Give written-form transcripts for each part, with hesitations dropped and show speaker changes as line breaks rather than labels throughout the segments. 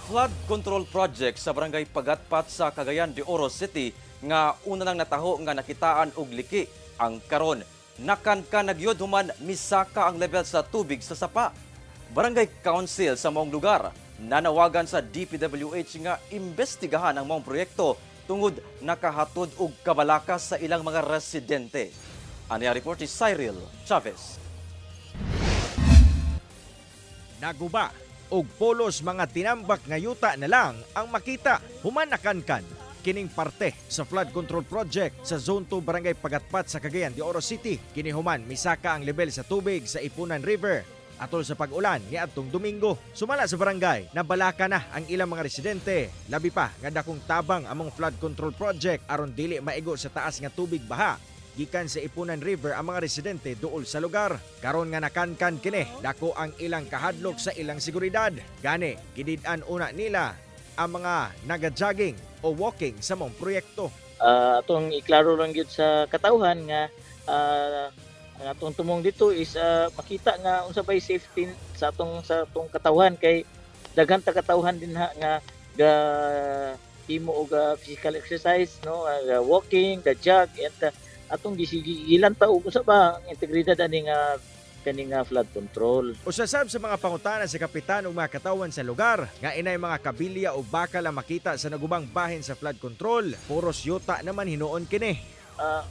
Flood control project sa Barangay Pagatpat sa Cagayan de Oro City nga una nang nataho nga nakitaan og liki ang karon nakankan na gyud human misaka ang level sa tubig sa sapa. Barangay Council sa maong lugar nanawagan sa DPWH nga imbestigahan ang maong proyekto tungod nakahatod og kabalaka sa ilang mga residente. Ani ang report ni Cyril Chavez.
Naguba og polos mga tinambak nga yuta na lang ang makita human nakankan kining parte sa flood control project sa Zone 2, Barangay Pagatpat sa Cagayan de Oro City. Kini human misaka ang level sa tubig sa Iponan River atol sa pag-ulan niadtong Domingo. Sumala sa barangay, nabalaka na ang ilang mga residente. Labi pa nga dakong tabang among flood control project aron dili maigo sa taas nga tubig baha gikan sa Iponan River ang mga residente duol sa lugar. Karon nga nakankan kini, dako ang ilang kahadlok sa ilang seguridad. Gani, gidid-an una nila ang mga naga-jogging o walking sa maong proyekto.
Atong iklaro lang gyud sa katawhan nga ang atong tumong dito is makita nga unsa bay safety sa atong katawhan, kay daghan ta katawhan dinha nga ga himo og physical exercise, no, ga walking, ga jog, and atong gisigilan ta og unsa ba ang integridad ani nga kani nga flood control.
Usa sab sa mga pangutana sa kapitan ug mga katawan sa lugar nga inay mga kabilya o bakal ang makita sa nagubang bahin sa flood control. Puros yuta naman hinuon kini.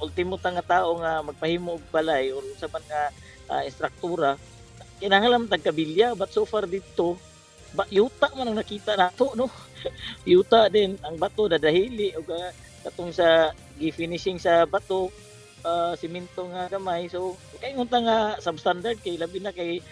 Ultimo ta nga tao nga magpahimo og balay or unsa man nga istruktura, kinahanglan tag kabilya, but so far dito ba, yuta man ang nakita nato, no? Yuta din ang bato, dadahili og katong sa gi-finishing sa bato, simento nga gamay. So kay ta nga substandard, kay labi na kay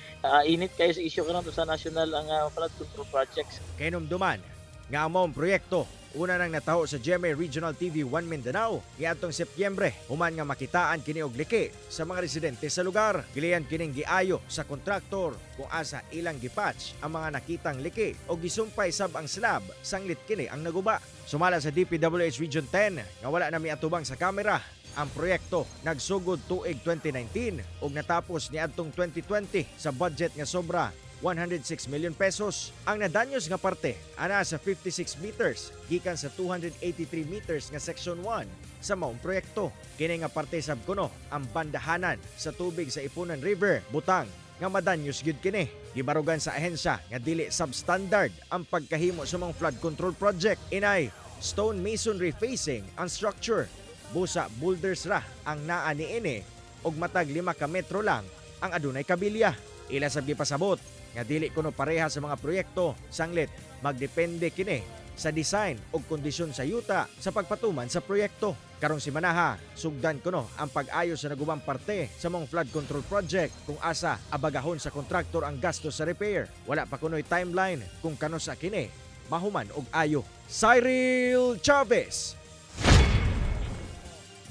init kayo sa issue karon sa national ang flood control projects.
Kahinumduman nga ang maong proyekto una nang nataho sa GMA Regional TV 1 Mindanao niadtong Setyembre human nga makitaan kini og liki sa mga residente sa lugar. Gilian kining giayo sa kontraktor kung asa ilang gipatch ang mga nakitang liki o gisumpay sab ang slab sanglit kini ang naguba. Sumala sa DPWH Region 10 nga wala na miatubang sa kamera, ang proyekto nagsugod tuig 2019 ug natapos niadtong 2020 sa budget nga sobra 106 million pesos. Ang nadanyos nga parte ana sa 56 meters gikan sa 283 meters nga section 1 sa maong proyekto. Kini nga parte sab kuno ang bandahanan sa tubig sa Iponan River, butang nga madanyos gyud kini. Gibarugan sa ahensya nga dili substandard ang pagkahimo sa mga flood control project. Inay stone masonry facing ang structure. Busa boulders ra ang naa niini ug matag 5 ka metro lang ang adunay kabilya. Ila sab gipasabot nga dili kuno pareha sa mga proyekto sanglit magdepende kini sa design ug kondisyon sa yuta sa pagpatuman sa proyekto. Karong simanaha, sugdan kuno ang pag-ayo sa nagubang parte sa mga flood control project kung asa abagahon sa kontraktor ang gasto sa repair. Wala pa kuno'y timeline kung kanusa kini mahuman og ayo. Cyril Chavez,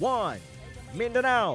1 Mindanao.